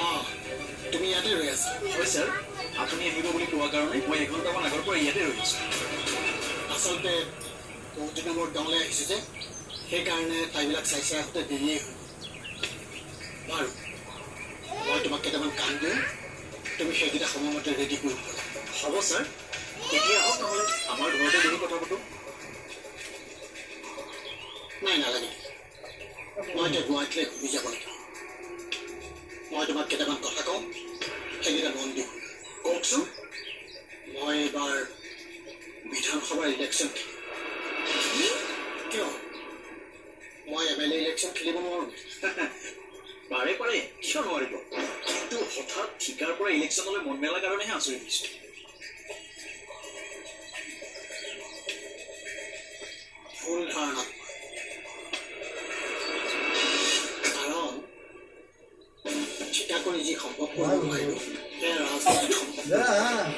অঁ, তুমি ইয়াতে ৰৈ আছা? হয় ছাৰ, আপুনি আহিব বুলি কোৱাৰ কাৰণে মই এঘণ্টামান আগৰ পৰা ইয়াতে ৰৈ আছোঁ। আচলতে বহুত দিনৰ মূৰত গাঁৱলৈ আহিছোঁ যে, সেইকাৰণে ঠাইবিলাক চাই চাই আহোঁতে দেৰিয়েই হ'ল। বাৰু, মই তোমাক কেইটামান কাম দিওঁ, তুমি সেইকেইটা সময়মতে ৰেডি কৰি দিব লাগে। হ'ব ছাৰ, এতিয়া আহক নহ'লে আমাৰ ঘৰতে বহি কথা পাতোঁ। নাই, নালাগে, মই এতিয়া গুৱাহাটীলৈ ঘূৰি যাব লাগিব। মই তোমাক কেইটামান কথা কওঁ, সেইকেইটা মন দি শুনা। কওকচোন। মই এইবাৰ বিধানসভাৰ ইলেকশ্যন খেলিম। কিয়, মই এম এল এ ইলেকশ্যন খেলিব নোৱাৰোঁ নেকি? পাৰে পাৰে, কিয় নোৱাৰিব? কিন্তু হঠাৎ ঠিকাৰ পৰা ইলেকশ্যনলৈ মন মেলাৰ কাৰণেহে আচৰিত হৈছোঁ। ভুল ধাৰণা তোমাৰ। কাৰণ ঠিকা কৰি যি সম্ভৱ কৰিব নোৱাৰিলোঁ, সেয়া ৰাজনীতিত সম্ভৱ নহয়।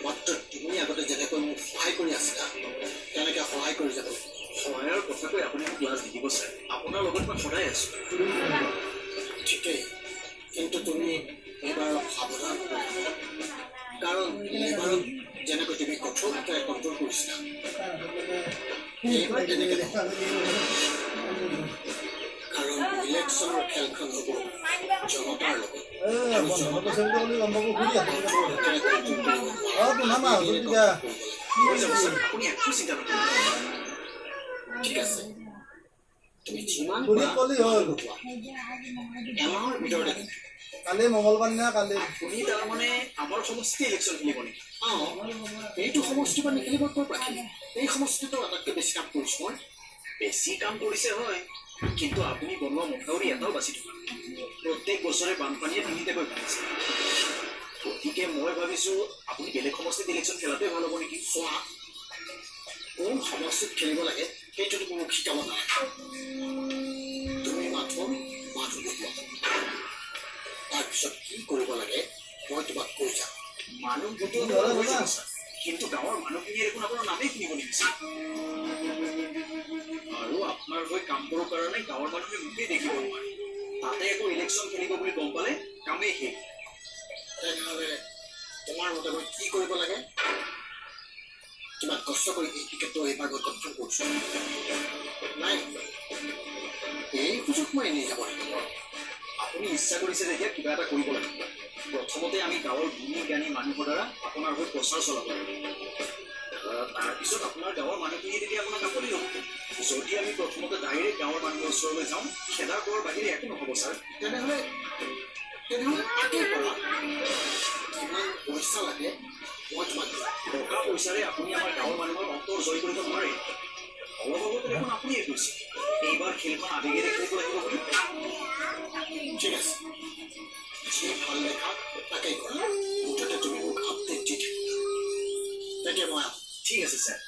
মাত্ৰ তুমি আগতে যেনেকৈ মোক সহায় কৰি আছিলা, তেনেকৈ সহায় কৰি যাব লাগিব। সহায়ৰ কথা কৈ আপুনি মোক লাজ নিদিব ছাৰ, আপোনাৰ লগত মই সদায় আছোঁ। ঠিকেই, কিন্তু তুমি এইবাৰ অলপ সাৱধান হ'ব লাগিব। কাৰণ এইবাৰত যেনেকৈ তুমি কঠোৰ হাতেৰে কণ্ট্ৰল কৰিছিলা, এইবাৰ তেনেকৈ নহয়। কাৰণ ইলেকশ্যনৰ খেলখন হ'ব জনতাৰ লগত আৰু জনতাক কঠোৰ হাতেৰে কণ্ট্ৰল কৰিব নোৱাৰা। আবেগেৰে কণ্ট্ৰল কৰিব লাগিব। হৈ যাব ছাৰ, আপুনি একো চিন্তা নকৰিব। ঠিক আছে, তুমি যিমান খুৰী পাৰা কলি হ'ল। গোটোৱা। এমাহৰ ভিতৰতে কিন্তু। কালি মঙ্গলবাৰ না কালি। আপুনি তাৰমানে আমাৰ সমষ্টি ইলেকশ্যন খেলিব নেকি? অঁ, এইটো সমষ্টিৰ পৰা নিখেলিব, ক'ৰ পৰা খেলিম? এই সমষ্টিটো আটাইতকৈ বেছি কাম কৰিছোঁ মই। বেছি কাম কৰিছে হয়, কিন্তু আপুনি বনোৱা মথাউৰি এটাও বাচি থকা নাই। প্ৰত্যেক বছৰে বানপানীয়ে তিনিটাকৈ ভাঙিছে। গতিকে মই ভাবিছোঁ আপুনি বেলেগ সমষ্টিত ইলেকশ্যন খেলাটোৱে ভাল হ'ব নেকি? চোৱা, কোন সমষ্টিত খেলিব লাগে সেইটো তুমি মোক শিকাব নালাগে। তুমি মাথোন মানুহ গোটোৱা, তাৰপিছত কি কৰিব লাগে মই তোমাক কৈ যাম। মানুহ গোটোৱা হৈ যাব ছাৰ, কিন্তু গাঁৱৰ মানুহখিনিয়ে দেখোন আপোনাৰ নামেই শুনিব নিবিচাৰে। আৰু আপোনাৰ হৈ কাম কৰোঁ কাৰণে গাঁৱৰ মানুহে মুখেই দেখিব নোৱাৰে। তাতে আকৌ ইলেকশ্যন খেলিব বুলি গম পালে কামেই শেষ। তেনেহ'লে তোমাৰ মতে মই কি কৰিব লাগে? কিমান কষ্ট কৰি এই টিকেটটো এইবাৰ মই কনফাৰ্ম কৰিছোঁ। নাই, এই সুযোগ মই এনেই যাব নিদিওঁ। আপুনি ইচ্ছা কৰিছে যেতিয়া কিবা এটা কৰিব লাগিব। প্ৰথমতে আমি গাঁৱৰ গুণী জ্ঞানী মানুহৰ দ্বাৰা আপোনাৰ হৈ প্ৰচাৰ চলাব লাগিব। তাৰপিছত আপোনাৰ গাঁৱৰ মানুহখিনিয়ে তেতিয়া আপোনাক আকোৱালি ল'ব। যদি আমি প্ৰথমতে ডাইৰেক্ট গাঁৱৰ মানুহৰ ওচৰলৈ যাওঁ, খেদা খোৱাৰ বাহিৰে একো নহ'ব ছাৰ। তেনেহ'লে তাকেই কৰা। কিমান পইচা লাগে মই তোমাক দিম। টকা পইচাৰে আপুনি আমাৰ গাঁৱৰ মানুহৰ অন্তৰ জয় কৰিব নোৱাৰে। অলপ আগতে দেখোন আপুনিয়ে কৈছে এইবাৰ খেলখন আবেগেৰে খেলিব লাগিব বুলি। ঠিক আছে, যি ভাল দেখা তাকেই কৰা। মুঠতে তুমি মোক আপডেট দি থাকিবা, তেতিয়া মই ঠিক আছে ছাৰ।